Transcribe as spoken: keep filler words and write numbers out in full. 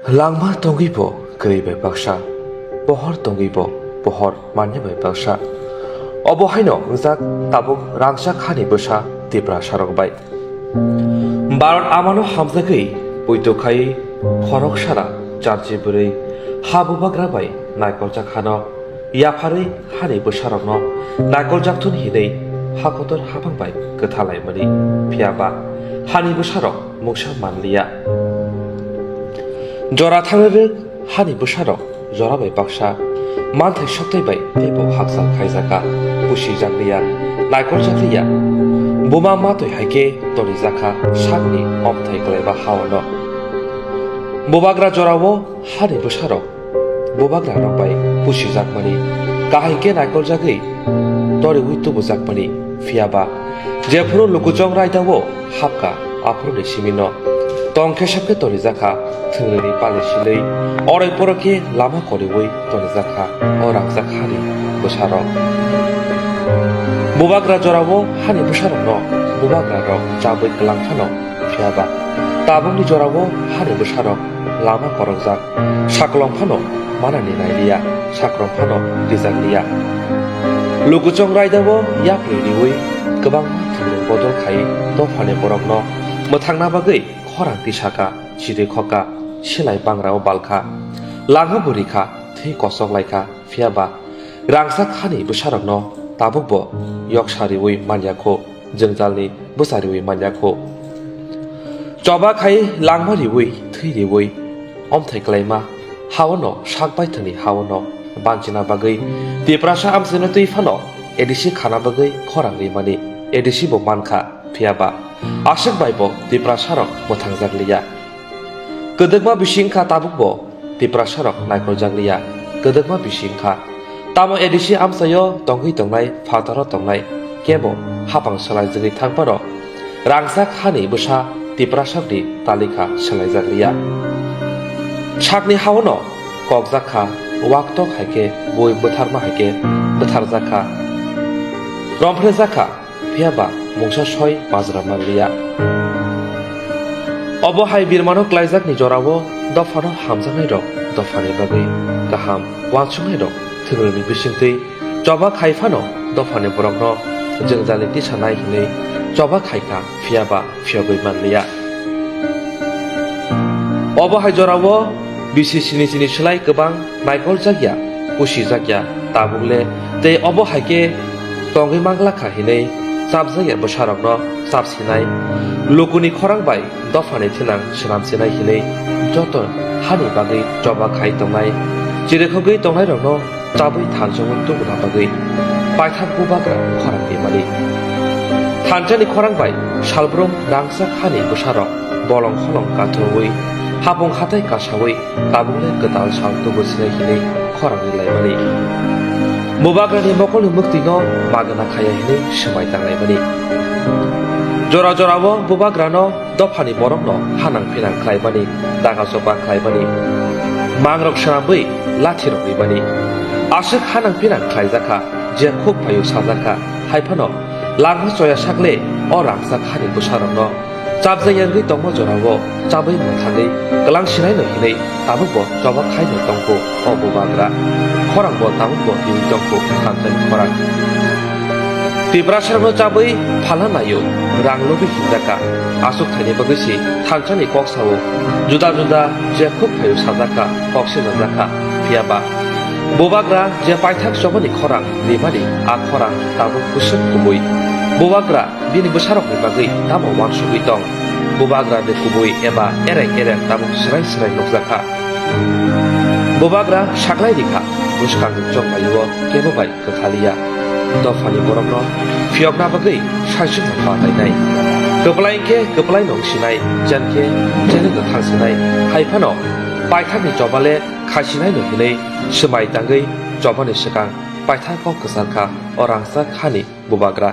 Langma tongwi bo kwrwi bai baksa, pohor tongwi bo pohor manya bai baksa. Obo haino wngjak tabuk rangchak hani bwsa Tiprasarok bai. Bharat amano hamjagwi poito khai khorok sara charchi bwrwi ha bubagra bai naikoljak hano yapharwi hani bwsarokno naikoljak thun hinwi ha kotor haphang bai kwthalaimani, phiya ba hani bwsarok mungsa manliya. Jora thangwi rwk hani bwsarok jora bai baksa manthai sokthai bai teibo hakchal khaijakha, pusijakliya, naikoljakliya. Buma matwi hai khe tonijakha sakni omthai kwlaiba haono. Bubagra jorao hani bwsarok bubagra rok bai pusijakmani, kahai khe naikoljagwi toriwi tubujakmani, phiya ba jephuru lukuchong raidao hapkha, aphuruni simino tong khe sap khe tonijakha, thwngrini pali silwi oroi poro khe lama koriwi tonijakha o rangchak hani bwsarok. Bubagra jorao hani bwsarokno bubagra rok chabwi kwlang phano, phiya ba tabukni jorao hani bwsarok lama korokjak, saklong phano manani nailiya, saklong phano rijakliya. Lukuchong raidao yapri riwi kwbangma thwngmung bodol khai dophani borokno mwthangna bagwi khorang tisaka, chiri khoka, silai bangrao balkha, langma bo rikha, thwi kosok laikha, phiya ba rangchak hani bwsarokno tabukbo yoksa riwi manya kho, jwngjalni bwsa riwi manya kho. Choba khai langma riwi, thwi riwi, omthai kwlaima haono, sak baithangni haono banchina bagwi Tiprasa amchaino twi phano A D C khana bagwi khorang rimani A D C bo mankha, phiya ba aswk bai bo Tiprasarok mwthangjakliya. Kwdwkma bisi wngkha tabukbo Tiprasarok naikoljakliya, kwdwkma bisi wngkha. Tamo A D C amchaio tongwi tongnai, phataro tongnai, kebo hapang swlaijagwi thangphano rangchak hani bwsa Tiprasarokni talikha swlaijakliya. Sakni haono kokjakha, waktok hai khe bui bwtharma hai khe bwtharjakha, romphrejakha, phiya ba mungsa soi majra manliya. Obo hai birmano klaijakni jorao dophano hamjaknairok dophani bagwi kaham uansuknairok thwngmungni bisingtwi choba khai phano dophani borokno jwngjalni tisanai hinwi choba khaikha, phiya ba phiyogwi manliya. Obo hai jorao bisi sini sini slai kwbang naikoljakya, pusijakya, tabuk le tei obo hai khe tongwi manglakha hinwi chapjakya bwsarokno chapsinai, lukuni khorang bai dophani thinang swnamsinai hinwi joto hani bagwi choba khai tongnai, chirikhogwi tongnairokno chabwi thansa-o tubuna bagwi paithak bubagra khorang rimani. Thansa-ni khorang bai salbrum rangchak hani bwsarok bolong kholong kathowi hapung hatai kasawi tabukle kwtal sal tubu sinai hinwi khorang rilaimani. Bubagrani mokolni mwktwino magwna khaya hinwi swmai tanglaimani. Jora jorao bubagrano dophani borokno hanang phinang khlaimani, daga choba khlaimani, mangrok swnamwi lathirok rimani. Aswk hanang phinang khlaijakha, je khuk phaio sajakha, hai phano langma choya sakle o rangchak hani bwsarokno chapjak yarwgwi tongma jorao chabwi mwthangwi kwlang sinaino hinwi tabukbo choba khaino tongkho o bubagra. Khorangbo tabukbo riwi tongkho thansa-ni khorang. Tiprasarokno chabwi phalna naio, rang lobwi hinjakha. Aswk thaini bagwi se thansani kok sao, juda juda je khuk phaio sajakha, kok sinajakha. Phiya ba bubagra je paithak chobani khorang rimani, a khorang tabuk bwswk kubui. Bubagra bini bwsarokni bagwi tamo uansugwi tong? Bubagra de kubui eba ereng ereng tabuk swrai swrai nukjakha. Bubagra saklai rikha, bwskangni chongpaio kebo bai kwthaliya. Dophani borokno phiyokna bagwi saisukma patainai. Kwplai khe kwplai nung sinai, chen khe chen no thang sinai. Hai phano paithakni chobale khasinai no hinwi swmai tangwi chobani swkang paithak kok kwcharkha o rangchak hani bubagra.